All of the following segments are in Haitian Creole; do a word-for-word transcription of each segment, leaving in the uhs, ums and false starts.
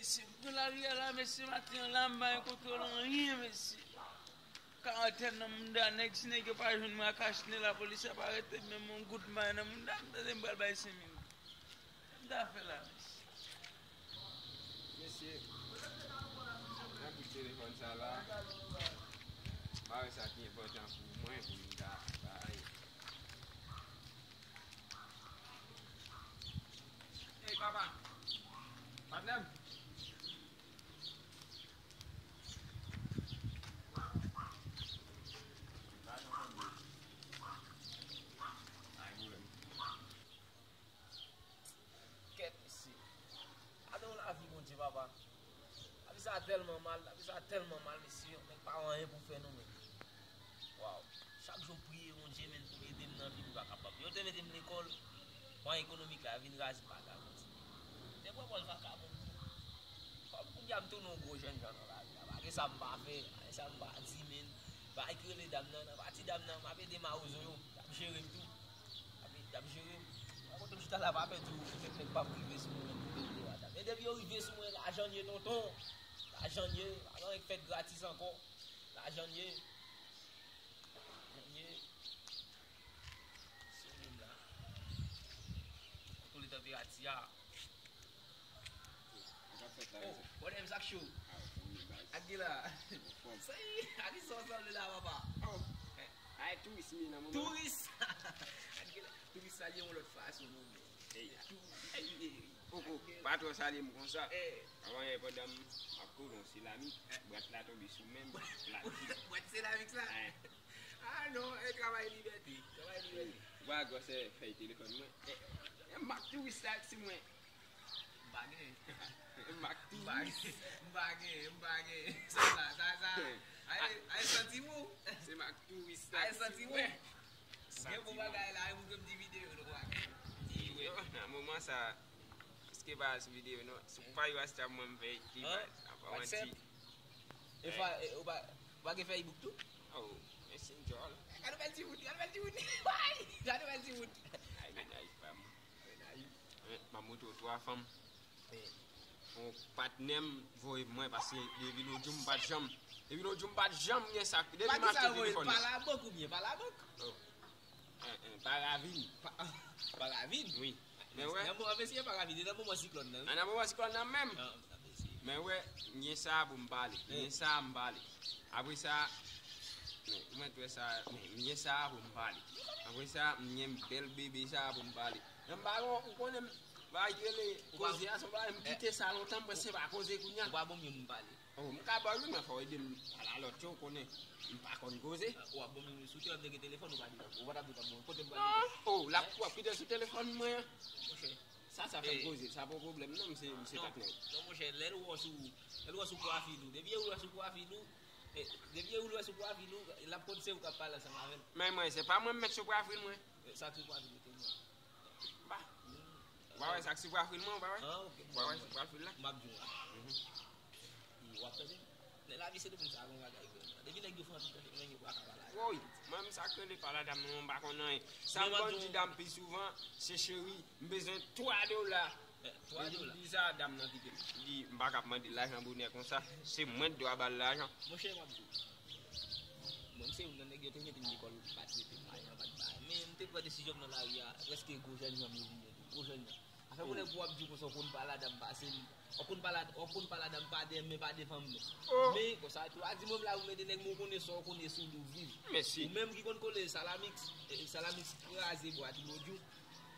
Mesye, m pran lari a la, mesye, maten an la, m pa gen kontwòl anyen, mesye. Karantèn nan mouda nèg, si nèg yo pa jwenn mwen ak Ashne, lapolis ap arete m, menm yon goud m pa gen nan mouda m, tande m pral bay senk mil. Sa m ta fè la, mesye? Mesye, nan kout telefòn sa la, m pa wè sa ki enpòtan pou mwen, pou m ta bay. Ey, papa! Patnè m! Kèt, mesye. Gade yon lavi, Bondye, papa. Lavi sa tèlman mal, lavi sa tèlman mal, mesye. Nèg pa wè anyen pou fè non, men. Waw. Chak jou m priye Bondye, men, pou ede m nan vi m pa kapab. Yo te mete m lekòl, pwen ekonomik la vin raz vagabon. Te pran pòl vakabon. Kòm kounye a m tounen yon gwo jènjan nan lavi a. Pa gen sa m pa fè, pa gen sa m pa di, men. Pa gen ki rele dam nan, nan pati dam nan, m ap ede mawozo yo. Y ap jere m tou. Y ap, y ap jere m. Mwen kontan chita la, pa pè di w, kèk nèg p ap rive sou mwen, pou yo rive sou mwen, lajan ye, tonton. Lajan ye, pa gen anyen k fèt gratis ankò. Lajan ye. Lajan ye. Sou menm la. Kontwole tanperati a. Sa k fèt la, oh, mesye? Bòdè m sak cho. Ah, ou konn li, baz. Ak gila. Anfòm. Sa yi, ak ki sa w sanble la, papa? Oh. Eh. Ay, touris m ye nan moman. Touris. Ak gila. Touris sa li yon lòt fason, non, men. Ey. Touris. Ey, ey, ey. Oh, oh, pa twò salye m konsa. Eh. Avan yè pandan m ap kole yon seramik, bwat la tonbe sou men m, l ap di. Bwat seramik sa? Eh. Ah non, e travay libète. Travay libète. Ou pa gwosè fèy telefòn mwen. Eh, eh, m ak touris la sou mwen. M pa gen. M ak touris. M pa gen, m pa gen. Sa, sa, sa, sa. Ay, ay, santi wou. Se m ak touris la. Ay, santi wou. Gen bon bagay la, e pou ke m di videyo nou pa gen. Di wi. Yo, nan moman sa, piske pa sou videyo non. Sou paj WhatsApp mwen m fè ekri baz. Apa mwen di. E fa, e, ou pa, ou pa gen Facebook tou? Oh, men se djòl. Gade bèl ti wout, gade bèl ti wout. Ay, gade bèl ti wout. Ay, mennaj pa m. Mennaj. Eh, m ap montre w twa fanm. Eh. Yon patnè m voye mwen, paske depi lòt jou m pa t janm, depi lòt jou m pa t janm gen sa, depi m achte telefòn. Palabank oubyen palabank? Oh. Eh, eh, paravin. Pa, paravin? Wi. Men wè. Nan moman, mesye, paravin, nan moman siklòn nan, wi. Ah, nan moman siklòn nan menm. Ah, mesye. Men wè, m gen sa pou m pale. M gen sa m pale. Apre sa, men, ou mèt wè sa, men, m gen sa pou m pale. Apre sa, m gen bèl bebe sa pou m pale. Men m pa gon, ou konnen m, bagay ki rele koze a, se yon bagay m kite sa lontan, m panse se pa koze kounye a. Ou pa bon moun pou pale. Oh, m ka ba w wi, men fò w ede m pale a lòt yo, ou konnen m pa konn koze. Ou ap ban m sou tè, m te gen telefòn, ou pa di, ou pa t ap di w t ap ban m, kote m pral mete? Non, oh, l ap, w ap kite sou telefòn mwen an. Monchè. Sa, sa fè m koze, sa pa pwoblèm non, m se, m se patnè w. Non, monchè, lè l wè w sou, lè l wè w sou pwofil ou, depi l wè w sou pwofil ou, eh, depi l wè w sou pwofil ou, l ap konn se ou k ap pale ansanm avè l. Men mwen, se pa mwen m met sou pwofil mwen. Eh, sa k sou pwofil ou, te mwen. Ba. Ou pa wè sa k sou pwofil mwen, ou pa wè? Ah, ok. Ou pa wè sou pwofil la? M ap di w la. Mhm. E w ap tande? Nan lavi se de moun sa gon bagay vrèman. Depi nèg yo fè anpil tande, nèg yo pa ka pale. Woy, mwen menm sa k rele pale a dam nan, m pa konn anyen. Sa m konn di dam pi souvan, se cheri, m bezwen twa dola. Eh, twa dola. Depi l di sa, dam nan kite m. Li di, m pa ka ap mande l lajan bonè konsa. Se mwen k dwa ba l lajan. Monchè, m ap di w. Mwen, m se youn nan nèg yo te mete m lekòl, pa t mete m lajan, pa t bay. Men m te pran desizyon m nan lari a, prèske gwo jènjan m ye vin tou, gwo jènjan. Afè konnen pou w ap di konsa, w konn pale a dam pase m. W konn pale a, w konn pale a dam pa dèyè m, men pa devan m non. Men, konsa tou, a di mwen m la pou m ede nèg, men w konnen sa w konnen sou li w viv. Ou menm ki konn kole Salamix, eh, Salamix kraze bwat ou lòt jou.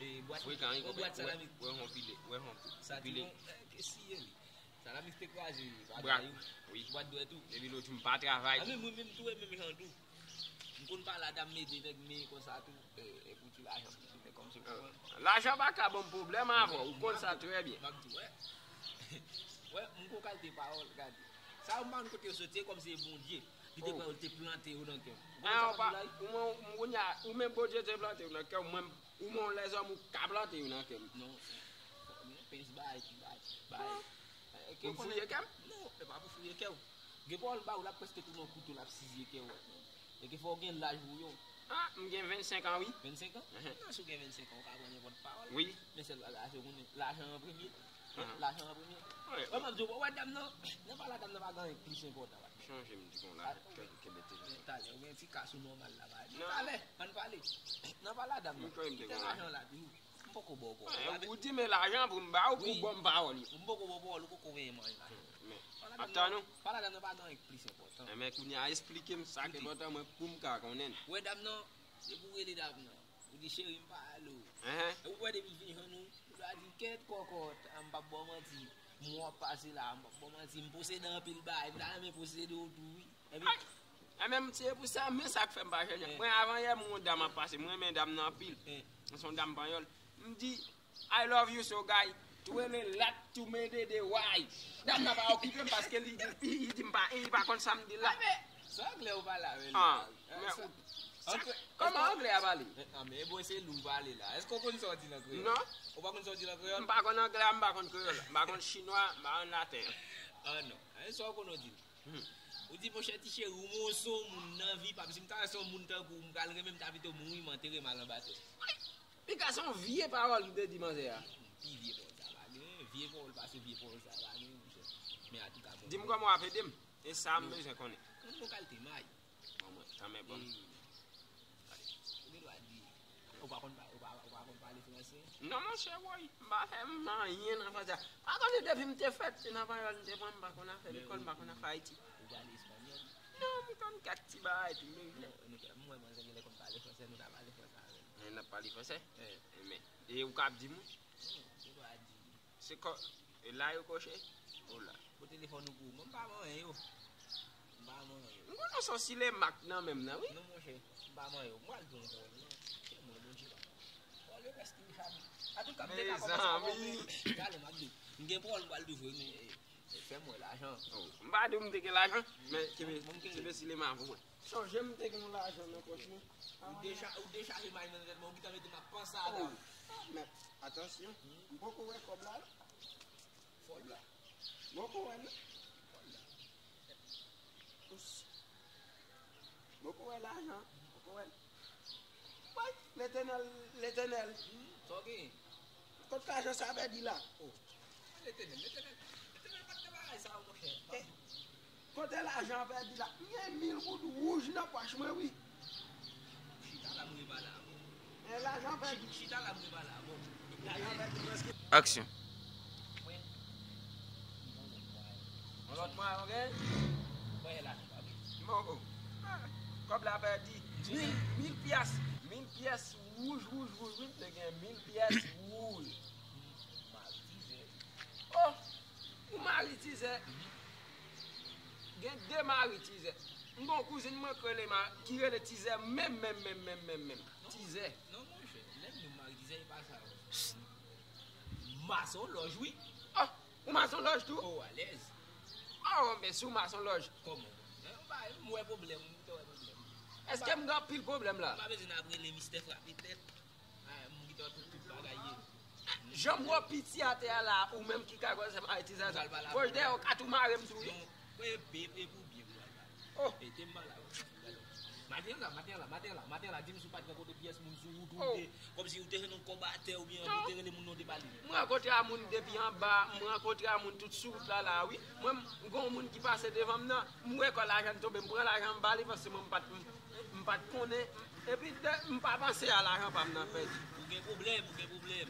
Eh, bwat, yon bwat Salamix. Wè yon pile, wè yon pile. Sa ti bon, eh, ke siye li. Salamix te kraze bagay ou. Wi. Bwat dwèt ou. Depi lòt jou m pa travay. A men mwen menm tou, e menm jan tou. M konn pale a dam m ede nèg, men konsa tou, e, e pou ti lajan, pou ti nèg kòmsi ou konprann. Lajan pa ka ban m pwoblèm avè w, ou konn sa trè byen. M ap di w, wè. Wè, m gon kalite pawòl, gade. Sa yo m pa konn kote yo soti, e kòmsi e Bondye. Li te pran yo, li te plante yo nan kè m. Ou konn sa m ap di la, wi? Ou menm, ou menm Bondye te plante yo nan kè w, mwen, ou menm yon lèzòm ou ka plante yo nan kè m. Non. Pens bay, ti bay, bay. Pou m fouye kè m? Non, e pa pou fouye kè w. Gen pawòl ba ou, l ap prèske tounen yon kouto, l ap size kè w. E ke fò w gen laj pou yo. Ah, m gen vennsenk an, wi. Vennsenk an? Ehn. Non, si w gen vennsenk an, ou ka pran nenpòt pawòl. Wi. Men sèl bagay la, se w konnen lajan an premye. Lajan an premye. Mwen, m ap di w, wè dam nan, nan pale a dam nan pa gen anyen k plis enpòtan. Chanje m di konn la, kenbe telefòn. Talè, ou gen ti kas ou nòmal la, pa di talè, ann pale. Nan pale a dam nan, kite lajan la toujou. M poko ba w pawòl. Ou di men lajan pou m ba w, pou w ban m pawòl yo. M poko ba w pawòl, ou poko veye manje la. Men, ap tann ou. Pale a dam nan pa gen anyen k plis enpòtan. Men kounye a esplike m sa k enpòtan mwen pou m ka konnen. Wè dam nan, se pou w rele dam nan. Ou di cheri m pa ale w. Ou wè depi l fin jwenn ou, ou ta di kèt kòkòt, a m p ap ba w manti. M wè w ap pase la, m p ap ba w manti, m posede anpil bagay, m ta renmen posede w tou wi. Epi. Ebyen se pou sa, men sa k fè m pa chanje. Mwen avan yè m wè yon dam ap pase, m renmen dam nan anpil. Se yon dam panyòl. M di, I love you so guy. Twele lat tumedede why. Dam nan pa okipe m paske li di, li di m pa, li pa konn sa m di la. Sa anglè ou pale avè l la? Kòman anglè a pale? Ah, men bon, se li w pale la. Èske w konn sa w di nan kreyòl? Non. Ou pa konn sa w di nan kreyòl? M pa konn anglè a, m pa konn kreyòl. M pa konn chinwa, m pa konn laten. Ah non. Sa w konn w di? Ou di, monchè, ti cheri, ou monson moun nan vi pa m. Si m ta wè se yon moun tankou w, m pral renmen m ta pito mouri, m antere m al anba tè. Piga se yon vye pawòl m te di manzè a. Pi vye pawòl sa pa gen, vye pawòl pase vye pawòl sa pa gen, monchè. Men atouka, bon. Di m kòman w ap ede m. E sa m bezwen konnen. Yon bon kalite may. Ban mwen, tanmen ban m. Ou gen dwa di, ou pa konn pa, ou pa, ou pa konn pale franse? Non, monchè, woy, m pa fè m anyen nan franse a. Pa konn depi m te fèt, se nan panyòl m te pran, m pa konn afè lekòl, m pa konn afè Ayiti. Ou pale espanyòl? Non, m konn kèk ti bagay tou, men. Non, nou fè, m wè manzè genlè konn pale franse, nou ta pale franse avè l. N ap pale franse? E, men, e ou ka ap di m wi. Non, ou gen dwa di. Se kò, e la yo kòche? O la. Bon, telefòn ou pou ou. Mwen m pa manyen yo. M pa manyen yo. M konnen se yon silemak nan men m nan, wi. Non, monchè, m pa manyen yo. M pral pran pawòl, non. Se mwen, Bondye, papa. Pawòl yo prèske chak. Atouka, m te ka kòmanse avè w, men talè m ap di w. M gen pawòl m pral di w vre, men, eh, eh, fè m wè lajan. Oh, m pa di w m te gen lajan, men kenbe, kenbe silemak pou mwen. Sonje m te gen yon lajan nan pòch mwen. Ou decha-, ou dechaje may nan tèt mwen, ou gentan mete m ap panse a la. Oh, men, atansyon, m poko wè kòb la, non. Fòl la. M poko wè l, non. Fòl la. Ous. M poko wè lajan, m poko wè l. Woy, Letènèl, Letènèl. Hmm, sa w gen? Kot lajan sa pèdi la? Oh. Letènèl, Letènèl, Letènèl pa t nan bagay sa yo, monchè. Eh, kote lajan an pèdi la? M gen mil goud wouj nan pòch mwen, wi. Chita la, m repale avè w. Men lajan pèdi. Chita la, m repale avè w. Lajan pèdi prèske. Aksyon. Mwen, m gon lòt mwayen. Yon lòt mwayen, ok? Mwen, lajan pa vle. Bon, oh. Ah, kòb la pèdi. Mil, mil pyès. Mil pyès wouj, wouj, wouj, wi. M te gen mil pyès wouj. Mari tizè. Oh! Ou mari tizè. Gen de mari tizè. M gon kouzin mwen k rele ma-, ki rele tizè menm, menm, menm, menm, menm, menm. Tizè. Non, monchè. Lè m di w mari tizè, e pa sa. Masonlòj, wi. Oh! Ou masonlòj tou? Oh, alèz. Oh, men si w masonlòj. Kòman? Hein, m pa, m wè pwoblèm, m te wè pwoblèm. Èske m gen anpil pwoblèm la? M pa bezwen ap rele mistè frape tèt. Ah, m gentan tout, tout bagay ye. Jan m wè w piti atè a la, ou menm ki ka kòmanse m ayiti sa, sa. Fò j dèyè w ka tou mare m tou, wi. Non, e, e, e pou byen pou al pale. Oh. E te m pale avè w. Maten an la, maten an la, maten an la, maten an la, di m si w pa t gen kote pyès moun sou wout ou te, kòmsi ou te jwenn yon kòb atè oubyen ou te rele moun nan ou te pale. Mwen rankontre a moun depi anba, mwen rankontre a moun tout sou wout la la, wi. Mwen, m gon moun ki pase devan m nan, m wè kò lajan l tonbe, m pran lajan m ba li, paske mwen m pa t, m, m pa t konnen, epi de, m pa panse a lajan pa m nan pèdi. Ou gen pwoblèm, ou gen pwoblèm.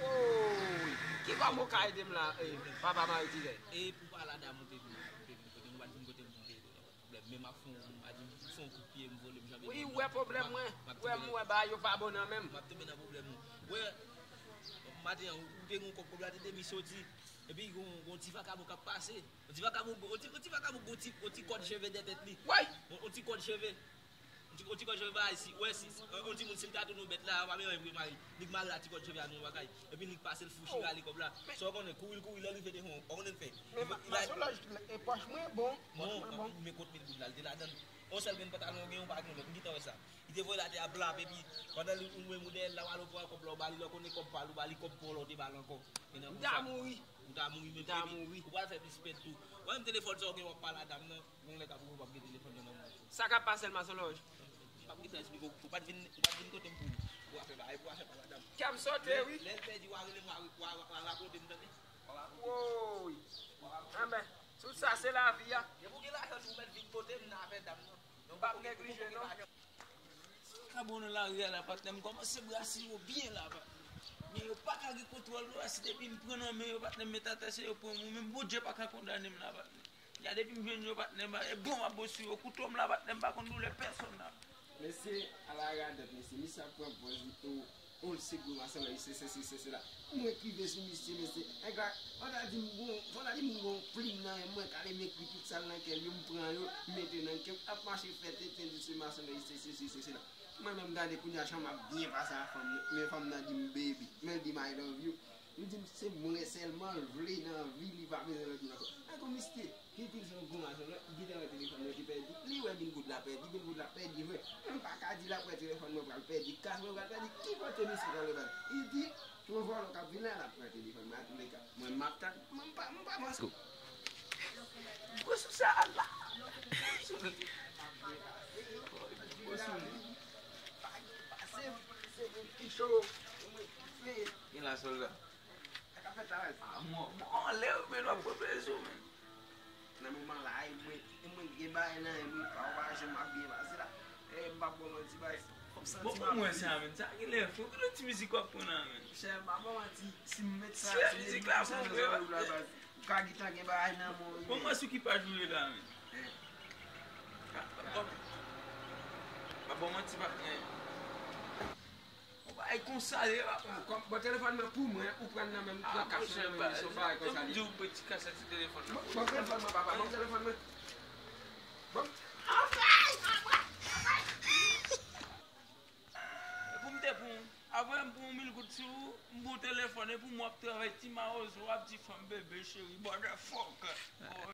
Woy! Ki kòman w ka ede m la, eh, papa mari tizè? E pou pale a dam ou te vin, ou te vin kote m, ou pa t vin kote m pou m te ede w nan pwoblèm. Men m ap fè yon, m pa di, m fè yon kout pye, m vole, m janbe. Wi, ou wè pwoblèm mwen. Wè m wè bagay yo pa bon nan men m. M ap tonbe nan pwoblèm ou. Wè, maten an, ou te gen yon kòb, kòb la te demi soti. Epi gon, gon ti vakabon k ap pase. Yon ti vakabon, yon ti, yon ti vakabon, gon ti, yon ti kòd cheve dèyè tèt li. Woy! Yon, yon ti kòd cheve. Yon ti, yon ti kòd cheve bagay, si, wè, si, si, yon, yon timoun, si l ta tounen yon bèt la, w ap wè, mari, li k mare a ti kòd cheve a nan yon bagay. Epi li k pase l fouchi rale kòb la. Sa w konnen, kouri l kouri, lè l rive devan w, w konnen l fè. Men masonlòj, e pòch mwen bon, pòch mwen bon. Men kot mil goud la, l te ladan l. Yon sèl grenn pantalon, gen yon pa gen lòt, m gentan wè sa. Li te voye l atè a blap, epi pandan li, ou menm ou dèyè l la, w al pran kòb la, w ba li, lè w konnen kòb pa l, ou ba li kòb pa w la, w te ba l ankò. Men nan kou sa, ou ta mouri. Ou ta mouri menm, epi ou pral fè plis pèt tou. Ou wè menm telefòn sa w gen, w ap pale a dam nan, gon lè k ap rive, w p ap gen telefòn nan nan men w. Sa k ap pase l, masonlòj? M p ap gentan esplike w, ou pa t vin, ou pa t vin kote m pou, pou afè bagay, pou afè pale a dam. Kè m sote, wi. Lè, lè l pèdi, w a rele m, w a, w a, w a rakonte m, tande. Woy! Anben, tout sa se lavi a. Depi w gen lajan, si w mèt vin kote m nan afè dam nan. M p ap neglije non. Sa ka bon nan lari a la, patnè, m kòmanse brase yo byen la, patnè. Men yo pa ka gen kontwòl mwen, paske depi m pran nan men yo, patnè, m met atè, se yo pran mwen, menm Bondye pa ka kondane m la, patnè. Ya, depi m jwenn yo, patnè, m ba, e bon, m ap bon sou yo, kouto m la, patnè, m pa konn doulè pèsonn la. Mesye, ala radòt, mesye, misye ap pran pòz li, o, o, se gwo masanlòy, se sesi, se sela. Mwen k rive sou misye, mesye, nèg la, fò ta di m gon, fò ta di m gon plim nan men mwen, k ale m ekri tout sa l nan kè l yo, m pran yo, m mete nan kè m, ap mache fè tenten di se masanlòy, se sesi, se sela. Mwen menm gade kounye a jan m ap byen pase ak fanm nan, men fanm nan di m baby, men l di m I love you. M di m se mwen sèlman l vle nan vi, li pa bezwen lòt moun ankò. Tankou misye, ki te se yon gwo masanlòy, li gentan wè telefòn mwen te pèdi, li wè bin goud la pèdi, bin goud la pèdi vre. Mwen pa ka di l ap wè telefòn mwen pral pèdi, kas mwen pral pèdi, ki kote misye pral wè bal? Li di, yon vòlò k ap vin la, l ap pran telefòn mwen, antouleka, mwen m ap tann, mwen m pa, m pa panse. Gwo sou sa la. Gwo sou li. Pase, pase, mwen ki cho, mwen ki fè. Gen la sòlda. Sa k ap fèt la, baz? Ah, mwen, mwen anlè, men w ap pran plezi w, men. Nan moman la, e mwen, e mwen gen bagay nan men mwen, pa w pa janm ap byen pase la. E m p ap ba w manti, baz. Fò m santi m ap viv. Bon, pou mwen sa, men. Sa ki lè, fò ki lòt ti mizik w ap pran la, men. Chè, m pa ba w manti, si m met sa, si mizik la bon vre, baz. Ou ka gentan gen bagay nan men w. Bon, mwen sou ki paj ou ye la, men? Eh. Ah, pa bon. Pa bon manti, patnè. Yon bagay konsa ye, papa. Kòm, bon, telefòn nan pou mwen, ou pran nan men m, ou pran kach nan men m, se yon bagay konsa li ye. Di w pran ti kach nan ti telefòn nan. Bon, bon, telefòn mwen, papa, bon, telefòn mwen. Bon. E pou m te pran, apre m pran yon mil goud sou ou, m pran yon telefòn, e pou m w ap travay ti mawozo, w ap di fanm bebe, cheri, motherfucker.